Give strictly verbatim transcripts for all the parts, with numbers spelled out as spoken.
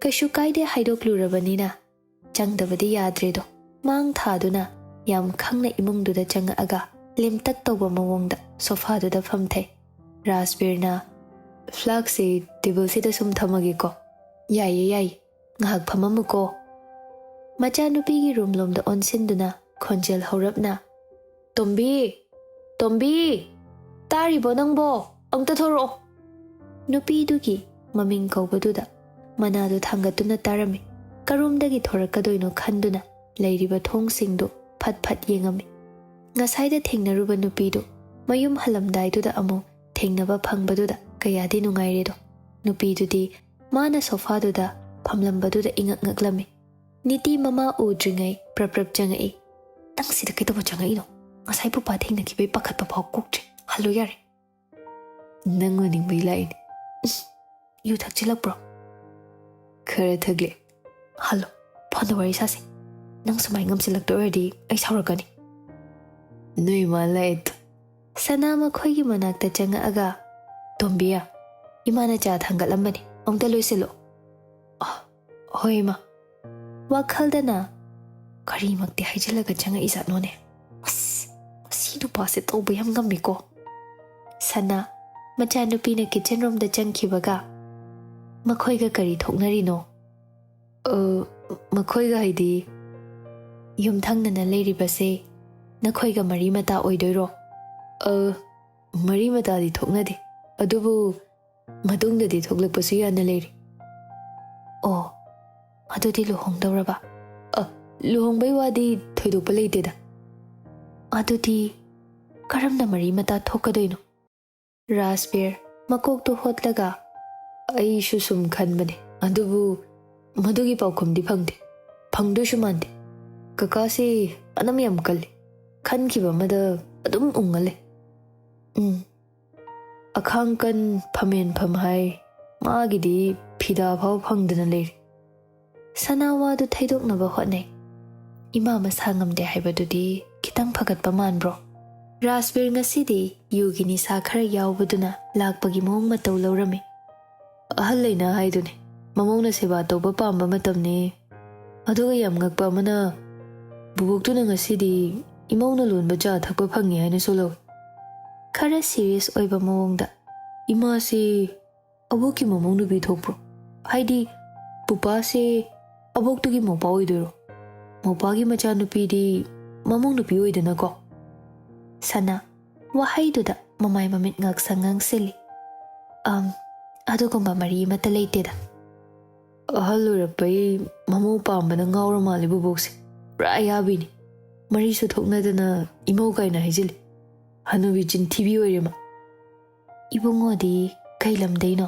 ꯀꯩꯁꯨ ꯀꯥꯏꯗꯦ ꯍꯥꯏꯗꯣꯛꯂꯨꯔꯕꯅꯤꯅ ꯆꯪꯗꯕꯗꯤ ꯌꯥꯗ꯭ꯔꯦꯗꯣ꯫ ꯃꯥꯡ ꯊꯥꯗꯨꯅ ꯌꯥꯝ ꯈꯪꯅ ꯏꯃꯨꯡꯗꯨꯗ ꯆꯪꯉꯛꯑꯒ ꯂꯦꯝꯇꯛ ꯇꯧꯕ ꯃꯑꯣꯡꯗ ꯁꯣꯐꯥꯗꯨꯗ ꯐꯝꯊꯩ꯫ ꯔꯥꯖꯕꯤꯔꯅ, "ꯐ꯭ꯂꯥꯛꯁꯁꯤ ꯇꯦꯕꯜꯁꯤꯗ ꯁꯨꯝ ꯊꯝꯃꯒꯦꯀꯣ?" "ꯌꯥꯏꯌꯦ, ꯌꯥꯏꯌꯦ, ꯉꯥꯏꯍꯥꯛ ꯐꯝꯃꯝꯃꯨꯀꯣ꯫" ꯃꯆꯥꯅꯨꯄꯤꯒꯤ ꯔꯨꯝꯂꯣꯝꯗ ꯑꯣꯟꯁꯤꯟꯗꯨꯅ ꯈꯣꯟꯖꯦꯜ ꯍꯧꯔꯞꯅ, "ꯇꯣꯝꯕꯤ! ꯇꯣꯝꯕꯤ! ꯇꯥꯔꯤꯕꯣ ꯅꯪꯕꯣ? ꯑꯝꯇ ꯊꯣꯔꯛꯑꯣ!" ꯅꯨꯄꯤꯗꯨꯒꯤ ꯃꯃꯤꯡ ꯀꯧꯕꯗꯨꯗ ꯃꯅꯥꯗꯨ ꯊꯥꯡꯒꯠꯇꯨꯅ ꯇꯥꯔꯝꯃꯤ꯫ ꯀꯔꯣꯝꯗꯒꯤ ꯊꯣꯔꯛꯀꯗꯣꯏꯅꯣ ꯈꯟꯗꯨꯅ ꯂꯩꯔꯤꯕ ꯊꯣꯡꯁꯤꯡꯗꯨ ꯐꯠ ꯐꯠ ꯌꯦꯡꯉꯝꯃꯤ꯫ ꯉꯁꯥꯏꯗ ꯊꯦꯡꯅꯔꯨꯕ ꯅꯨꯄꯤꯗꯨ ꯃꯌꯨꯝ ꯍꯜꯂꯝꯗꯥꯏꯗꯨꯗ ꯑꯃꯨꯛ ꯊꯦꯡꯅꯕ ꯐꯪꯕꯗꯨꯗ ꯀꯌꯥꯗꯤ ꯅꯨꯡꯉꯥꯏꯔꯦꯗꯣ꯫ ꯅꯨꯄꯤꯗꯨꯗꯤ ꯃꯥꯅ ꯁꯣꯐꯥꯗꯨꯗ ꯐꯝꯂꯝꯕꯗꯨꯗ ꯏꯉꯛ ꯉꯛꯂꯝꯃꯤ꯫ ꯅꯤꯇꯤ ꯃꯃꯥ ꯎꯗ꯭ꯔꯤꯉꯩ ꯄ꯭ꯔꯞ ꯄ꯭ꯔꯞ ꯆꯪꯉꯛꯏ꯫ "ꯅꯪ ꯁꯤꯗ ꯀꯩꯗꯧꯕ ꯆꯪꯉꯛꯏꯅꯣ? ꯉꯁꯥꯏ ꯄꯨꯄꯥ ꯊꯦꯡꯅꯈꯤꯕꯩ ꯄꯥꯈꯠꯄ ꯐꯥꯎ ꯀꯣꯛꯇ꯭ꯔꯦ꯫ ꯍꯜꯂꯣ ꯌꯥꯔꯦ꯫" "ꯅꯪ ꯎꯅꯤꯡꯕꯩ ꯂꯥꯛꯏꯅꯦ꯫" "ꯎꯁ, ꯌꯨ ꯊꯛꯆꯤꯜꯂꯛꯄ꯭ꯔꯣ?" "ꯈꯔ ꯊꯛꯂꯦ꯫" "ꯍꯜꯂꯣ, ꯐꯣꯟꯗ ꯋꯥꯔꯤ ꯁꯥꯁꯦ꯫ ꯅꯪ ꯁꯨꯃꯥꯏ ꯉꯝꯁꯤꯜꯂꯛꯇ ꯑꯣꯏꯔꯗꯤ ꯑꯩ ꯁꯥꯎꯔꯛꯀꯅꯤ꯫" "ꯅꯣꯏ ꯏꯃꯥ ꯂꯥꯛꯑꯦ꯫" ꯁꯅꯥ ꯃꯈꯣꯏꯒꯤ ꯃꯅꯥꯛꯇ ꯆꯪꯉꯛꯑꯒ, "ꯇꯣꯝꯕꯤꯌꯥ, ꯏꯃꯥꯅ ꯆꯥ ꯊꯥꯡꯒꯠꯂꯝꯕꯅꯤ, ꯑꯃꯨꯛꯇ ꯂꯣꯏꯁꯤꯜꯂꯣ꯫" "ꯑ, ꯍꯣꯏ ꯏꯃꯥ꯫" ꯋꯥꯈꯜꯗꯅ, "ꯀꯔꯤꯃꯛꯇꯤ ꯍꯥꯏꯖꯤꯜꯂꯒ ꯆꯪꯉꯛꯏꯖꯥꯠꯅꯣꯅꯦ? ꯑꯁ, ꯃꯁꯤ ꯅꯨꯄꯥꯁꯦ ꯇꯧꯕ ꯌꯥꯝ ꯉꯝꯃꯤꯀꯣ꯫" ꯁꯅꯥ, ꯃꯆꯥꯅꯨꯄꯤꯅ ꯀꯤꯆꯟ ꯔꯣꯝꯗ ꯆꯪꯈꯤꯕꯒ, "ꯃꯈꯣꯏꯒ ꯀꯔꯤ ꯊꯣꯛꯅꯔꯤꯅꯣ?" "ꯑ, ꯃꯈꯣꯏꯒ ꯍꯥꯏꯗꯤ?" "ꯌꯨꯝꯊꯪꯅꯅ ꯂꯩꯔꯤꯕꯁꯦ ꯅꯈꯣꯏꯒ ꯃꯔꯤ ꯃꯇꯥ ꯑꯣꯏꯗꯣꯏꯔꯣ?" "ꯑ, ꯃꯔꯤ ꯃꯇꯥꯗꯤ ꯊꯣꯛꯅꯗꯦ, ꯑꯗꯨꯕꯨ ꯃꯇꯨꯡꯗꯗꯤ ꯊꯣꯛꯂꯛꯄꯁꯨ ꯌꯥꯅ ꯂꯩꯔꯤ꯫" "ꯑꯣ, ꯑꯗꯨꯗꯤ ꯂꯨꯍꯣꯡꯗꯧꯔꯕ?" "ꯑ, ꯂꯨꯍꯣꯡꯕꯩ ꯋꯥꯗꯤ ꯊꯣꯏꯗꯣꯛꯄ ꯂꯩꯇꯦꯗ꯫" "ꯑꯗꯨꯗꯤ ꯀꯔꯝꯅ ꯃꯔꯤ ꯃꯇꯥ ꯊꯣꯛꯀꯗꯣꯏꯅꯣ?" ꯔꯥꯖꯕꯤꯔ, ꯃꯀꯣꯛꯇꯨ ꯍꯣꯠꯂꯒ, "ꯑꯩꯁꯨ ꯁꯨꯝ ꯈꯟꯕꯅꯦ, ꯑꯗꯨꯕꯨ ꯃꯗꯨꯒꯤ ꯄꯥꯎꯈꯨꯝꯗꯤ ꯐꯪꯗꯦ, ꯐꯪꯗꯣꯏꯁꯨ ꯃꯥꯟꯗꯦ꯫ ꯀꯀꯥꯁꯤ ꯑꯅꯝ ꯌꯥꯝ ꯀꯜꯂꯤ, ꯈꯟꯈꯤꯕ ꯑꯃꯗ ꯑꯗꯨꯝ ꯎꯡꯉ ꯂꯩ꯫" "ꯎꯝ, ꯑꯈꯥꯡ ꯀꯟ ꯐꯝꯃꯦꯟ ꯐꯝ ꯍꯥꯏ, ꯃꯥꯒꯤꯗꯤ ꯐꯤꯗꯥ ꯐꯥꯎ ꯐꯪꯗꯅ ꯂꯩꯔꯤ꯫" ꯁꯅꯥ ꯋꯥꯗꯨ ꯊꯩꯗꯣꯛꯅꯕ ꯍꯣꯠꯅꯩ꯫ "ꯏꯃꯥ ꯃꯁꯥ ꯉꯝꯗꯦ ꯍꯥꯏꯕꯗꯨꯗꯤ ꯈꯤꯇꯪ ꯐꯒꯠꯄ ꯃꯥꯟꯕ꯭ꯔꯣ?" ꯔꯥꯖꯕꯤꯔ ꯉꯁꯤꯗꯤ ꯌꯨꯒꯤ ꯅꯤꯁꯥ ꯈꯔ ꯌꯥꯎꯕꯗꯨꯅ ꯂꯥꯛꯄꯒꯤ ꯃꯑꯣꯡ ꯃꯇꯧ ꯂꯧꯔꯝꯃꯤ꯫ "ꯑꯍꯜ ꯂꯩꯅ ꯍꯥꯏꯗꯨꯅꯤ, ꯃꯃꯧꯅ ꯁꯦꯕꯥ ꯇꯧꯕ ꯄꯥꯝꯕ ꯃꯇꯝꯅꯤ꯫ ꯑꯗꯨꯒ ꯌꯥꯝ ꯉꯛꯄ ꯑꯃꯅ, ꯕꯨꯕꯣꯛꯇꯨꯅ ꯉꯁꯤꯗꯤ ꯏꯃꯧꯅ ꯂꯣꯟꯕ ꯆꯥ ꯊꯛꯄ ꯐꯪꯉꯤ ꯍꯥꯏꯅꯁꯨ ꯂꯧꯏ꯫ ꯈꯔ ꯁꯤꯔꯤꯌꯁ ꯑꯣꯏꯕ ꯃꯑꯣꯡꯗ, "ꯏꯃꯥꯁꯤ ꯑꯕꯣꯛꯀꯤ ꯃꯃꯧ ꯅꯨꯄꯤ ꯊꯣꯛꯄ꯭ꯔꯣ? ꯍꯥꯏꯗꯤ, ꯄꯨꯄꯥꯁꯦ ꯑꯕꯣꯛꯇꯨꯒꯤ ꯃꯧꯄꯥ ꯑꯣꯏꯗꯣꯏꯔꯣ? ꯃꯧꯄꯥꯒꯤ ꯃꯆꯥꯅꯨꯄꯤꯗꯤ ꯃꯃꯧ ꯅꯨꯄꯤ ꯑꯣꯏꯗꯅꯀꯣ?" ꯁꯅꯥ ꯋꯥꯍꯩꯗꯨꯗ ꯃꯃꯥꯏ ꯃꯃꯤꯠ ꯉꯥꯛꯁꯪ ꯉꯥꯡꯁꯤꯜꯂꯤ꯫ "ꯑꯝ, ꯑꯗꯨꯒꯨꯝꯕ ꯃꯔꯤ ꯑꯃꯠꯇ ꯂꯩꯇꯦꯗ꯫" "ꯑꯍꯜ ꯑꯣꯏꯔꯛꯄꯩ ꯃꯃꯧ ꯄꯥꯝꯕꯅ ꯉꯥꯎꯔ ꯃꯥꯜꯂꯦ ꯕꯨꯕꯣꯛꯁꯦ꯫ ꯄꯨꯔꯥ ꯑꯌꯥꯕꯤꯅꯤ꯫ ꯃꯔꯤꯁꯨ ꯊꯣꯛꯅꯗꯅ ꯏꯃꯧ ꯀꯥꯏꯅ ꯍꯥꯏꯖꯤꯜꯂꯤ꯫ ꯍꯅꯨꯕꯤ ꯆꯤꯟꯊꯤꯕꯤ ꯑꯣꯏꯔꯦ ꯃꯥ꯫" "ꯏꯕꯨꯡꯉꯣꯗꯤ ꯀꯩ ꯂꯝꯗꯩꯅꯣ?"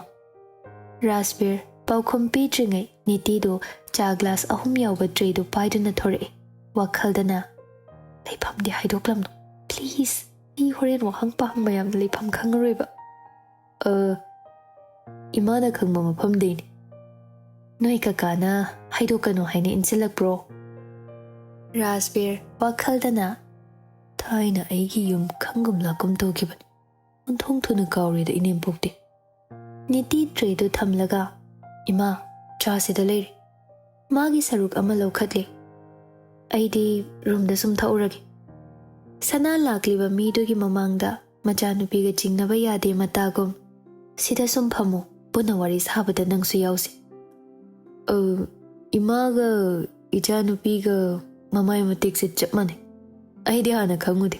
ꯔꯥꯖꯕꯤꯔ ꯄꯥꯎꯈꯨꯝ ꯄꯤꯗ꯭ꯔꯤꯉꯩ ꯅꯤꯇꯤꯗꯣ ꯆꯥ ꯒ꯭ꯂꯥꯁ ꯑꯍꯨꯝ ꯌꯥꯎꯕ ꯇ꯭ꯔꯦꯗꯨ ꯄꯥꯏꯗꯨꯅ ꯊꯣꯔꯛꯏ꯫ ꯋꯥꯈꯜꯗꯅ, "ꯂꯩꯐꯝꯗꯤ ꯍꯥꯏꯗꯣꯛꯂꯝꯅꯨ, ꯄ꯭ꯂꯤꯖ꯫ ꯃꯤ ꯍꯣꯔꯦꯟ ꯋꯥꯍꯪ ꯄꯥꯍꯪ ꯃꯌꯥꯝꯅ ꯂꯩꯐꯝ ꯈꯪꯉꯔꯣꯏꯕ꯫" "ꯑ, ꯏꯃꯥꯅ ꯈꯪꯕ ꯃꯐꯝꯗꯩꯅꯤ꯫" "ꯅꯣꯏ ꯀꯀꯥꯅ ꯍꯥꯏꯗꯣꯛꯀꯅꯨ ꯍꯥꯏꯅ ꯏꯟꯁꯤꯜꯂꯛꯄ꯭ꯔꯣ?" ꯔꯥꯖꯕꯤꯔ ꯋꯥꯈꯜꯗꯅ, "ꯊꯥꯏꯅ ꯑꯩꯒꯤ ꯌꯨꯝ ꯈꯪꯒꯨꯝ ꯂꯥꯛꯀꯨꯝ ꯇꯧꯈꯤꯕꯅꯤ꯫ ꯑꯣꯟꯊꯣꯡ ꯊꯨꯅ ꯀꯥꯎꯔꯦꯗ ꯏꯅꯦꯝꯄꯣꯛꯇꯤ꯫" ꯅꯤꯇꯤ ꯇ꯭ꯔꯦꯗꯨ ꯊꯝꯂꯒ, "ꯏꯃꯥ, ꯆꯥꯁꯤꯗ ꯂꯩꯔꯦ꯫" ꯃꯥꯒꯤ ꯁꯔꯨꯛ ꯑꯃ ꯂꯧꯈꯠꯂꯦ꯫ "ꯑꯩꯗꯤ ꯔꯨꯝꯗ ꯁꯨꯝ ꯊꯛꯎꯔꯒꯦ꯫" ꯁꯅꯥ ꯂꯥꯛꯂꯤꯕ ꯃꯤꯗꯨꯒꯤ ꯃꯃꯥꯡꯗ ꯃꯆꯥꯅꯨꯄꯤꯒ ꯆꯤꯡꯅꯕ ꯌꯥꯗꯦ ꯃꯇꯥꯒꯨꯝ, "ꯁꯤꯗ ꯁꯨꯝ ꯐꯝꯃꯨ, ꯄꯨꯟꯅ ꯋꯥꯔꯤ ꯁꯥꯕꯗ ꯅꯪꯁꯨ ꯌꯥꯎꯁꯤ꯫" "ꯑ, ꯏꯃꯥꯒ ꯏꯆꯥꯅꯨꯄꯤꯒ ꯃꯃꯥꯏ ꯃꯇꯤꯛꯁꯦ ꯆꯞ ꯃꯥꯟꯅꯩ꯫ ꯑꯩꯗꯤ ꯍꯥꯟꯅ ꯈꯪꯉꯨꯗꯦ꯫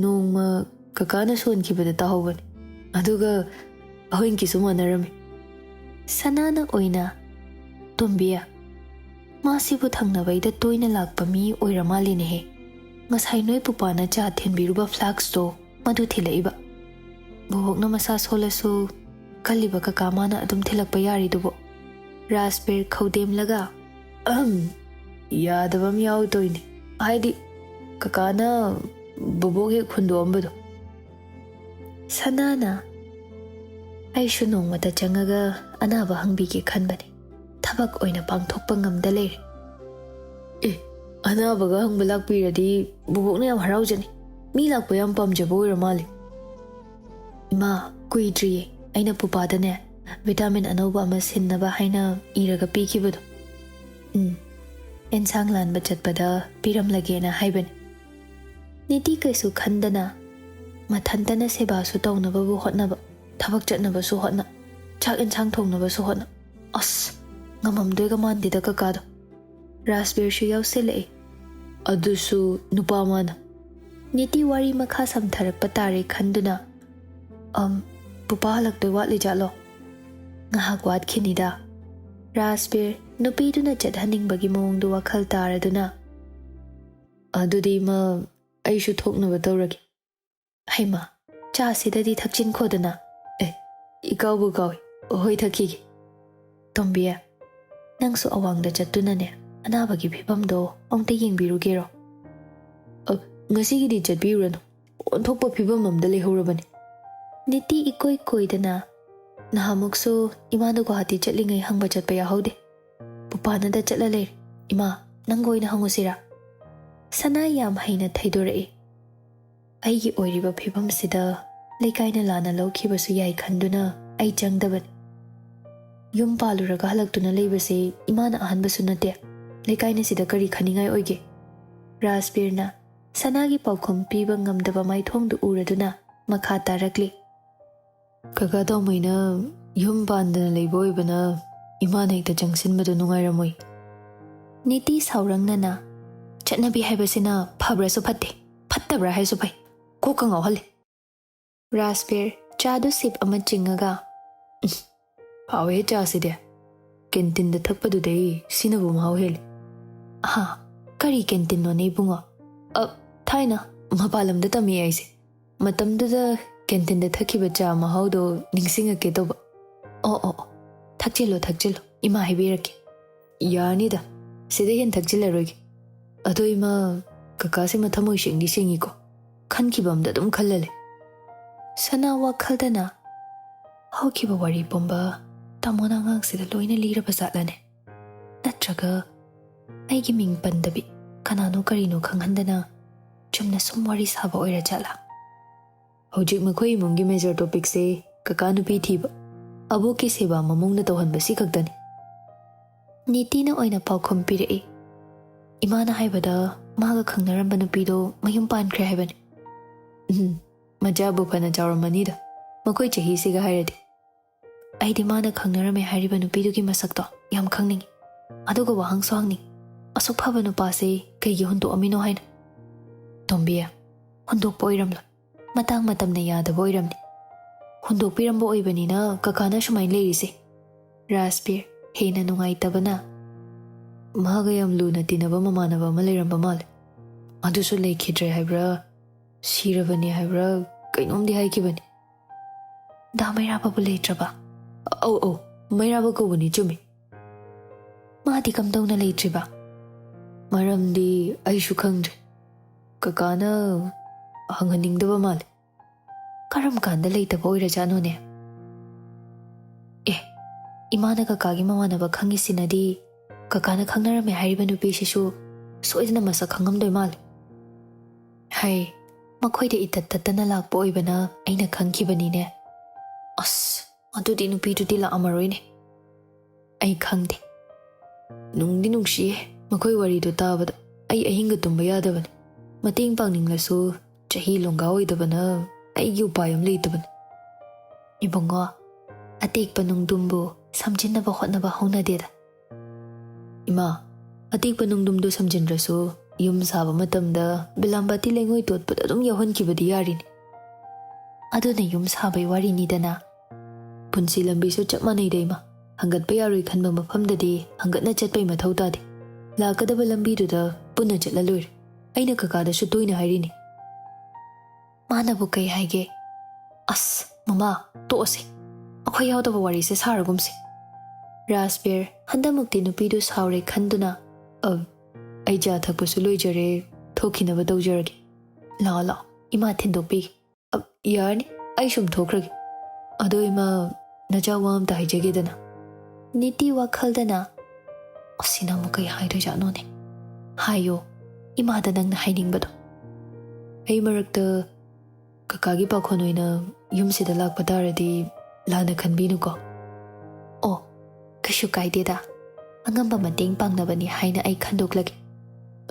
ꯅꯣꯡꯃ ꯀꯀꯥꯅ ꯁꯣꯟꯈꯤꯕꯗ ꯇꯥꯍꯧꯕꯅꯤ꯫ ꯑꯗꯨꯒ ꯑꯍꯣꯏꯟꯀꯤꯁꯨ ꯃꯥꯟꯅꯔꯝꯃꯤ꯫" ꯁꯅꯥꯅ ꯑꯣꯏꯅ, "ꯇꯣꯝꯕꯤ, ꯃꯥꯁꯤꯕꯨ ꯊꯪꯅꯕꯩꯗ ꯇꯣꯏꯅ ꯂꯥꯛꯄ ꯃꯤ ꯑꯣꯏꯔ ꯃꯥꯜꯂꯤꯅꯦꯍꯦ꯫ ꯉꯁꯥꯏ ꯅꯣꯏ ꯄꯨꯄꯥꯅ ꯆꯥ ꯊꯤꯟꯕꯤꯔꯨꯕ ꯐ꯭ꯂꯥꯛꯁꯇꯣ ꯃꯗꯨ ꯊꯤꯜꯂꯛꯏꯕ꯫ ꯕꯣꯕꯣꯛꯅ ꯃꯁꯥ ꯁꯣꯜꯂꯁꯨ ꯀꯜꯂꯤꯕ ꯀꯀꯥ ꯃꯥꯅ ꯑꯗꯨꯝ ꯊꯤꯜꯂꯛꯄ ꯌꯥꯔꯤꯗꯨꯕꯨ꯫" ꯔꯥꯖꯕꯤꯔ ꯈꯧꯗꯦꯝꯂꯒ, "ꯑꯍꯝ, ꯌꯥꯗꯕ ꯑꯃ ꯌꯥꯎꯗꯣꯏꯅꯦ꯫ ꯍꯥꯏꯗꯤ, ꯀꯀꯥꯅ ꯕꯣꯕꯣꯛ ꯍꯦꯛ ꯍꯨꯟꯗꯣꯛꯑꯝꯕꯗꯣ꯫" ꯁꯅꯥꯅ, "ꯑꯩꯁꯨ ꯅꯣꯡꯃꯇ ꯆꯪꯉꯒ ꯑꯅꯥꯕ ꯍꯪꯕꯤꯒꯦ ꯈꯟꯕꯅꯤ꯫ ꯊꯕꯛ ꯑꯣꯏꯅ ꯄꯥꯡꯊꯣꯛꯄ ꯉꯝꯗ ꯂꯩꯔꯦ꯫" "ꯑꯦ, ꯑꯅꯥꯕꯒ ꯍꯪꯕ ꯂꯥꯛꯄꯤꯔꯗꯤ ꯕꯣꯕꯣꯛꯅ ꯌꯥꯝ ꯍꯔꯥꯎꯖꯅꯤ꯫ ꯃꯤ ꯂꯥꯛꯄ ꯌꯥꯝ ꯄꯥꯝꯖꯕ ꯑꯣꯏꯔ ꯃꯥꯜꯂꯦ꯫" "ꯏꯃꯥ, ꯀꯨꯏꯗ꯭ꯔꯤꯌꯦ ꯑꯩꯅ ꯄꯨꯄꯥꯗꯅꯦ, ꯚꯤꯇꯥꯃꯤꯟ ꯑꯅꯧꯕ ꯑꯃ ꯁꯤꯟꯅꯕ ꯍꯥꯏꯅ ꯏꯔꯒ ꯄꯤꯈꯤꯕꯗꯣ꯫ ꯎꯝ, ꯑꯦꯟꯁꯥꯡ ꯂꯥꯟꯕ ꯆꯠꯄꯗ ꯄꯤꯔꯝꯂꯒꯦꯅ ꯍꯥꯏꯕꯅꯤ꯫ ꯅꯤꯇꯤ ꯀꯩꯁꯨ ꯈꯟꯗꯅ ꯃꯊꯟꯇꯅ ꯁꯦꯕꯥꯁꯨ ꯇꯧꯅꯕꯕꯨ ꯍꯣꯠꯅꯕ, ꯊꯕꯛ ꯆꯠꯅꯕꯁꯨ ꯍꯣꯠꯅ, ꯆꯥꯛ ꯑꯦꯟꯁꯥꯡ ꯊꯣꯡꯅꯕꯁꯨ ꯍꯣꯠꯅ꯫ ꯑꯁ, ꯉꯝꯃꯝꯗꯣꯏꯒ ꯃꯥꯟꯗꯦꯗ ꯀꯀꯥꯗꯣ꯫ ꯔꯥꯖꯕꯤꯔꯁꯨ ꯌꯥꯎꯁꯤꯜꯂꯛꯏ꯫ ꯑꯗꯨꯁꯨ ꯅꯨꯄꯥ ꯑꯃꯅ꯫ ꯅꯤꯇꯤ ꯋꯥꯔꯤ ꯃꯈꯥ ꯁꯝꯊꯔꯛꯄ ꯇꯥꯔꯦ ꯈꯟꯗꯨꯅ, "ꯑꯝ, ꯄꯨꯄꯥ ꯍꯜꯂꯛꯇꯣꯏ ꯋꯥꯠꯂꯤꯖꯥꯠꯂꯣ? ꯉꯥꯏꯍꯥꯛ ꯋꯥꯠꯈꯤꯅꯤꯗ"꯫ ꯔꯥꯖꯕꯤꯔ ꯅꯨꯄꯤꯗꯨꯅ ꯆꯠꯍꯟꯅꯤꯡꯕꯒꯤ ꯃꯑꯣꯡꯗꯨ ꯋꯥꯈꯜ ꯇꯥꯔꯗꯨꯅ, "ꯑꯗꯨꯗꯤ ꯏꯃꯥ, ꯑꯩꯁꯨ ꯊꯣꯛꯅꯕ ꯇꯧꯔꯒꯦ꯫ ꯍꯩꯃꯥ, ꯆꯥꯁꯤꯗꯗꯤ ꯊꯛꯆꯤꯟꯈꯣꯗꯅ꯫ ꯑꯦ, ꯏꯀꯥꯎꯕꯨ ꯀꯥꯎꯏ꯫ ꯍꯣꯏ, ꯊꯛꯈꯤꯒꯦ꯫ ꯇꯣꯝꯕꯤ, ꯅꯪꯁꯨ ꯑꯋꯥꯡꯗ ꯆꯠꯇꯨꯅꯅꯦ, ꯑꯅꯥꯕꯒꯤ ꯐꯤꯕꯝꯗꯣ ꯑꯃꯨꯛꯇ ꯌꯦꯡꯕꯤꯔꯨꯒꯦꯔꯣ?" "ꯑ, ꯉꯁꯤꯒꯤꯗꯤ ꯆꯠꯄꯤꯔꯨꯔꯅꯨ꯫ ꯑꯣꯟꯊꯣꯛꯄ ꯐꯤꯕꯝ ꯑꯃꯗ ꯂꯩꯍꯧꯔꯕꯅꯤ"꯫ ꯅꯤꯇꯤ ꯏꯀꯣꯏ ꯀꯣꯏꯗꯅ, "ꯅꯍꯥꯟꯃꯨꯛꯁꯨ ꯏꯃꯥꯗꯣ ꯒꯨꯋꯥꯍꯥꯇꯤ ꯆꯠꯂꯤꯉꯩ ꯍꯪꯕ ꯆꯠꯄ ꯌꯥꯍꯧꯗꯦ꯫ ꯄꯨꯄꯥꯅꯗ ꯆꯠꯂ ꯂꯩꯔꯦ꯫ ꯏꯃꯥ, ꯅꯪꯒ ꯑꯣꯏꯅ ꯍꯪꯉꯨꯁꯤꯔꯥ?" ꯁꯅꯥ ꯌꯥꯝ ꯍꯩꯅ ꯊꯩꯗꯣꯔꯛꯏ꯫ ꯑꯩꯒꯤ ꯑꯣꯏꯔꯤꯕ ꯐꯤꯕꯝꯁꯤꯗ ꯂꯩꯀꯥꯏꯅ ꯂꯥꯟꯅ ꯂꯧꯈꯤꯕꯁꯨ ꯌꯥꯏ ꯈꯟꯗꯨꯅ ꯑꯩ ꯆꯪꯗꯕꯅꯤ꯫ ꯌꯨꯝ ꯄꯥꯜꯂꯨꯔꯒ ꯍꯜꯂꯛꯇꯨꯅ ꯂꯩꯕꯁꯦ ꯏꯃꯥꯅ ꯑꯍꯥꯟꯕꯁꯨ ꯅꯠꯇꯦ꯫ ꯂꯩꯀꯥꯏꯅ ꯁꯤꯗ ꯀꯔꯤ ꯈꯟꯅꯤꯡꯉꯥꯏ ꯑꯣꯏꯒꯦ? ꯔꯥꯖꯕꯤꯔꯅ ꯁꯅꯥꯒꯤ ꯄꯥꯎꯈꯨꯝ ꯄꯤꯕ ꯉꯝꯗꯕ ꯃꯥꯏꯊꯣꯡꯗꯨ ꯎꯔꯗꯨꯅ ꯃꯈꯥ ꯇꯥꯔꯛꯂꯤ꯫ "ꯀꯀꯥ ꯇꯥꯎꯃꯩꯅ ꯌꯨꯝ ꯄꯥꯟꯗꯅ ꯂꯩꯕ ꯑꯣꯏꯕꯅ ꯏꯃꯥꯅ ꯍꯦꯛꯇ ꯆꯪꯁꯤꯟꯕꯗꯣ ꯅꯨꯡꯉꯥꯏꯔꯝꯃꯣꯏ"꯫ ꯅꯤꯇꯤ ꯁꯥꯎꯔꯪꯅꯅ, "ꯆꯠꯅꯕꯤ ꯍꯥꯏꯕꯁꯤꯅ ꯐꯕ꯭ꯔꯥꯁꯨ ꯐꯠꯇꯦ, ꯐꯠꯇꯕ꯭ꯔꯥ ꯍꯥꯏꯁꯨ ꯐꯩ꯫ ꯀꯣꯛꯀ ꯉꯥꯎꯍꯜꯂꯦ"꯫ ꯔꯥꯖꯕꯤꯔ ꯆꯥꯗꯨ ꯁꯤꯞ ꯑꯃ ꯆꯤꯡꯉꯒ, "ꯎꯝ, ꯍꯥꯎꯋꯦ ꯆꯥꯁꯤꯗꯤ꯫ ꯀꯦꯟꯇꯤꯟꯗ ꯊꯛꯄꯗꯨꯗꯩ ꯁꯤꯅꯕꯨ ꯃꯍꯥꯎ ꯍꯦꯜꯂꯤ"꯫ "ꯑꯍꯥ, ꯀꯔꯤ ꯀꯦꯟꯇꯤꯟꯅꯣꯅꯦ ꯏꯕꯨꯡꯉꯣ?" "ꯑ, ꯊꯥꯏꯅ ꯃꯄꯥꯟ ꯂꯝꯗ ꯇꯝꯃꯤ ꯑꯩꯁꯦ꯫ ꯃꯇꯝꯗꯨꯗ ꯀꯦꯟꯇꯤꯟꯗ ꯊꯛꯈꯤꯕ ꯆꯥ ꯃꯍꯥꯎꯗꯣ ꯅꯤꯡꯁꯤꯡꯉꯛꯀꯦ ꯇꯧꯕ"꯫ "ꯑꯣ, ꯑꯣ, ꯑꯣ, ꯊꯛꯆꯤꯜꯂꯣ, ꯊꯛꯆꯤꯜꯂꯣ, ꯏꯃꯥ ꯍꯥꯏꯕꯤꯔꯛꯀꯦ"꯫ "ꯌꯥꯔꯅꯤꯗ, ꯁꯤꯗ ꯍꯦꯟ ꯊꯛꯆꯤꯜꯂꯔꯣꯏꯒꯦ꯫ ꯑꯗꯣ ꯏꯃꯥ, ꯀꯀꯥꯁꯦ ꯃꯊꯃꯣꯏ ꯁꯦꯡꯗꯤ ꯁꯦꯡꯉꯤꯀꯣ꯫ ꯈꯟꯈꯤꯕ ꯑꯝꯗ ꯑꯗꯨꯝ ꯈꯜꯂ ꯂꯩ"꯫ ꯁꯅꯥ ꯋꯥꯈꯜꯗꯅ, "ꯍꯧꯈꯤꯕ ꯋꯥꯔꯤ ꯄꯨꯝꯕ ꯇꯥꯃꯣꯅ ꯑꯉꯥꯡꯁꯤꯗ ꯂꯣꯏꯅ ꯂꯤꯔꯕ ꯖꯥꯠꯂꯅꯦ? ꯅꯠꯇ꯭ꯔꯒ ꯑꯩꯒꯤ ꯃꯤꯡ ꯄꯟꯗꯕꯤ ꯀꯅꯥꯅꯣ ꯀꯔꯤꯅꯣ ꯈꯪꯍꯟꯗꯅ ꯆꯨꯝꯅ ꯁꯨꯝ ꯋꯥꯔꯤ ꯁꯥꯕ ꯑꯣꯏꯔ ꯖꯥꯠꯂꯥ?" "ꯍꯧꯖꯤꯛ ꯃꯈꯣꯏ ꯏꯃꯨꯡꯒꯤ ꯃꯦꯖꯔ ꯇꯣꯄꯤꯛꯁꯦ ꯀꯀꯥ ꯅꯨꯄꯤ ꯊꯤꯕ"꯫ ꯑꯕꯣꯛꯀꯤ ꯁꯦꯕꯥ ꯃꯃꯧꯅ ꯇꯧꯍꯟꯕꯁꯤ ꯈꯛꯇꯅꯤ꯫ ꯅꯤꯇꯤꯅ ꯑꯣꯏꯅ ꯄꯥꯎꯈꯨꯝ ꯄꯤꯔꯛꯏ꯫ ꯏꯃꯥꯅ ꯍꯥꯏꯕꯗ ꯃꯥꯒ ꯈꯪꯅꯔꯝꯕ ꯅꯨꯄꯤꯗꯣ ꯃꯌꯨꯝ ꯄꯥꯟꯈ꯭ꯔꯦ ꯍꯥꯏꯕꯅꯤ꯫ ꯎꯝ, ꯃꯆꯥꯕꯨ ꯐꯅ ꯆꯥꯎꯔꯝꯃꯅꯤꯗ, ꯃꯈꯣꯏ ꯆꯍꯤꯁꯤꯒ ꯍꯥꯏꯔꯗꯤ꯫ ꯑꯩꯗꯤ ꯃꯥꯅ ꯈꯪꯅꯔꯝꯃꯦ ꯍꯥꯏꯔꯤꯕ ꯅꯨꯄꯤꯗꯨꯒꯤ ꯃꯁꯛꯇꯣ ꯌꯥꯝ ꯈꯪꯅꯤꯡꯏ, ꯑꯗꯨꯒ ꯋꯥꯍꯪꯁꯨ ꯍꯪꯅꯤꯡꯏ꯫ ꯑꯁꯨꯛ ꯐꯕ ꯅꯨꯄꯥꯁꯦ ꯀꯩꯒꯤ ꯍꯨꯟꯗꯣꯛꯑꯝꯃꯤꯅꯣ ꯍꯥꯏꯅ? ꯇꯣꯝꯕꯤ, ꯍꯨꯟꯗꯣꯛꯄ ꯑꯣꯏꯔꯝꯂꯣꯏ꯫ ꯃꯇꯥꯡ ꯃꯇꯝꯅ ꯌꯥꯗꯕ ꯑꯣꯏꯔꯝꯅꯤ꯫ ꯍꯨꯟꯗꯣꯛꯄꯤꯔꯝꯕ ꯑꯣꯏꯕꯅꯤꯅ ꯀꯀꯥꯅ ꯁꯨꯃꯥꯏꯅ ꯂꯩꯔꯤꯁꯦ꯫ ꯔꯥꯖꯕꯤꯔ, ꯍꯦꯟꯅ ꯅꯨꯡꯉꯥꯏꯇꯕꯅ, ꯃꯥꯒ ꯌꯥꯝ ꯂꯨꯅ ꯇꯤꯟꯅꯕ ꯃꯃꯥꯟꯅꯕ ꯑꯃ ꯂꯩꯔꯝꯕ ꯃꯥꯜꯂꯦ꯫ ꯑꯗꯨꯁꯨ ꯂꯩꯈꯤꯗ꯭ꯔꯦ ꯍꯥꯏꯕ꯭ꯔꯥ, ꯁꯤꯔꯕꯅꯤ ꯍꯥꯏꯕ꯭ꯔꯥ, ꯀꯩꯅꯣꯝꯗꯤ ꯍꯥꯏꯈꯤꯕꯅꯤ꯫ ꯗꯥ ꯃꯩꯔꯥꯕꯕꯨ ꯂꯩꯇ꯭ꯔꯕ? ꯑꯧ, ꯑꯧ, ꯃꯩꯔꯥꯕ ꯀꯧꯕꯅꯤ, ꯆꯨꯝꯃꯤ꯫ ꯃꯥꯗꯤ ꯀꯝꯗꯧꯅ ꯂꯩꯇ꯭ꯔꯤꯕ? ꯃꯔꯝꯗꯤ ꯑꯩꯁꯨ ꯈꯪꯗ꯭ꯔꯦ꯫ ꯀꯀꯥꯅ ꯍꯪꯍꯟꯅꯤꯡꯗꯕ ꯃꯥꯜꯂꯦ꯫ ꯀꯔꯝ ꯀꯥꯟꯗ ꯂꯩꯇꯕ ꯑꯣꯏꯔꯖꯥꯠꯅꯣꯅꯦ? ꯑꯦ, ꯏꯃꯥꯅ ꯀꯀꯥꯒꯤ ꯃꯃꯥꯟꯅꯕ ꯈꯪꯉꯤꯁꯤꯅꯗꯤ ꯀꯀꯥꯅ ꯈꯪꯅꯔꯝꯃꯦ ꯍꯥꯏꯔꯤꯕ ꯅꯨꯄꯤꯁꯤꯁꯨ ꯁꯣꯏꯗꯅ ꯃꯁꯛ ꯈꯪꯉꯝꯗꯣꯏ ꯃꯥꯜꯂꯦ꯫ ꯍꯩ, ꯃꯈꯣꯏꯗ ꯏꯇꯠ ꯇꯠꯇꯅ ꯂꯥꯛꯄ ꯑꯣꯏꯕꯅ ꯑꯩꯅ ꯈꯪꯈꯤꯕꯅꯤꯅꯦ꯫ ꯑꯁ, ꯑꯗꯨꯗꯤ ꯅꯨꯄꯤꯗꯨꯗꯤ ꯂꯥꯛꯑꯝꯃꯔꯣꯏꯅꯦ꯫ ꯑꯩ ꯈꯪꯗꯦ꯫ ꯅꯨꯡꯗꯤ ꯅꯨꯡꯁꯤꯌꯦ ꯃꯈꯣꯏ ꯋꯥꯔꯤꯗꯣ ꯇꯥꯕꯗ꯫ ꯑꯩ ꯑꯍꯤꯡꯒ ꯇꯨꯝꯕ ꯌꯥꯗꯕꯅꯤ꯫ ꯃꯇꯦꯡ ꯄꯥꯡꯅꯤꯡꯂꯁꯨ ꯆꯍꯤ ꯂꯣꯡꯒꯥ ꯑꯣꯏꯗꯕꯅ ꯑꯩꯒꯤ ꯎꯄꯥꯏ ꯑꯃ ꯂꯩꯇꯕꯅꯤ꯫ ꯏꯕꯨꯡꯉꯣ, ꯑꯇꯦꯛꯄ ꯅꯨꯡꯗꯨꯝꯕꯨ ꯁꯝꯖꯤꯟꯅꯕ ꯍꯣꯠꯅꯕ ꯍꯧꯅꯗꯦꯗ꯫ ꯏꯃꯥ, ꯑꯇꯦꯛꯄ ꯅꯨꯡꯗꯨꯝꯗꯨ ꯁꯝꯖꯤꯟꯗ꯭ꯔꯁꯨ ꯌꯨꯝ ꯁꯥꯕ ꯃꯇꯝꯗ ꯕꯤꯂꯥꯝꯕꯥꯇꯤ ꯂꯩꯉꯣꯏ ꯇꯣꯠꯄꯗ ꯑꯗꯨꯝ ꯌꯥꯎꯍꯟꯈꯤꯕꯗꯤ ꯌꯥꯔꯤꯅꯤ꯫ ꯑꯗꯨꯅ ꯌꯨꯝ ꯁꯥꯕꯩ ꯋꯥꯔꯤꯅꯤꯗꯅ꯫ ꯄꯨꯟꯁꯤ ꯂꯝꯕꯤꯁꯨ ꯆꯞ ꯃꯥꯟꯅꯩꯗ ꯏꯃꯥ꯫ ꯍꯪꯒꯠꯄ ꯌꯥꯔꯣꯏ ꯈꯟꯕ ꯃꯐꯝꯗꯗꯤ ꯍꯪꯒꯠꯅ ꯆꯠꯄꯩ ꯃꯊꯧ ꯇꯥꯗꯦ꯫ ꯂꯥꯛꯀꯗꯕ ꯂꯝꯕꯤꯗꯨꯗ ꯄꯨꯟꯅ ꯆꯠꯂ ꯂꯣꯏꯔꯦ꯫ ꯑꯩꯅ ꯀꯀꯥꯗꯁꯨ ꯇꯣꯏꯅ ꯍꯥꯏꯔꯤꯅꯤ꯫ ꯃꯥꯅꯕꯨ ꯀꯩ ꯍꯥꯏꯒꯦ? ꯑꯁ, ꯃꯃꯥ, ꯇꯣꯛꯑꯁꯦ꯫ ꯑꯩꯈꯣꯏ ꯌꯥꯎꯗꯕ ꯋꯥꯔꯤꯁꯦ ꯁꯥꯔꯒꯨꯝꯁꯦ꯫ ꯔꯥꯖꯕꯤꯔ, ꯍꯟꯗꯛꯃꯨꯛꯇꯤ ꯅꯨꯄꯤꯗꯨ ꯁꯥꯎꯔꯦ ꯈꯟꯗꯨꯅ, "ꯑ, ꯑꯩ ꯆꯥ ꯊꯛꯄꯁꯨ ꯂꯣꯏꯖꯔꯦ, ꯊꯣꯛꯈꯤꯅꯕ ꯇꯧꯖꯔꯒꯦ꯫ ꯂꯥꯛꯑꯣ, ꯂꯥꯛꯑꯣ, ꯏꯃꯥ ꯊꯤꯟꯗꯣꯛꯄꯤꯒꯦ꯫" "ꯑ, ꯌꯥꯔꯅꯤ, ꯑꯩ ꯁꯨꯝ ꯊꯣꯛꯈ꯭ꯔꯒꯦ꯫ ꯑꯗꯣ ꯏꯃꯥ, ꯅꯆꯥ ꯋꯥ ꯑꯝꯇ ꯍꯥꯏꯖꯒꯦꯗꯅ꯫" ꯅꯤꯇꯤ ꯋꯥꯈꯜꯗꯅ, "ꯑꯁꯤꯅ ꯑꯃꯨꯛ ꯀꯩ ꯍꯥꯏꯗꯣꯏꯖꯥꯠꯅꯣꯅꯦ?" "ꯍꯥꯏꯌꯣ, ꯏꯃꯥꯗ ꯅꯪꯅ ꯍꯥꯏꯅꯤꯡꯕꯗꯣ꯫" "ꯑꯩ ꯃꯔꯛꯇ ꯀꯀꯥꯒꯤ ꯄꯥꯈꯣꯟ ꯑꯣꯏꯅ ꯌꯨꯝꯁꯤꯗ ꯂꯥꯛꯄ ꯇꯥꯔꯗꯤ ꯂꯥꯟꯅ ꯈꯟꯕꯤꯅꯨꯀꯣ꯫ ꯑꯣ, ꯀꯩꯁꯨ ꯀꯥꯏꯗꯦꯗ꯫ ꯑꯉꯝꯕ ꯃꯇꯦꯡ ꯄꯥꯡꯅꯕꯅꯤ ꯍꯥꯏꯅ ꯑꯩ ꯈꯟꯗꯣꯛꯂꯒꯦ꯫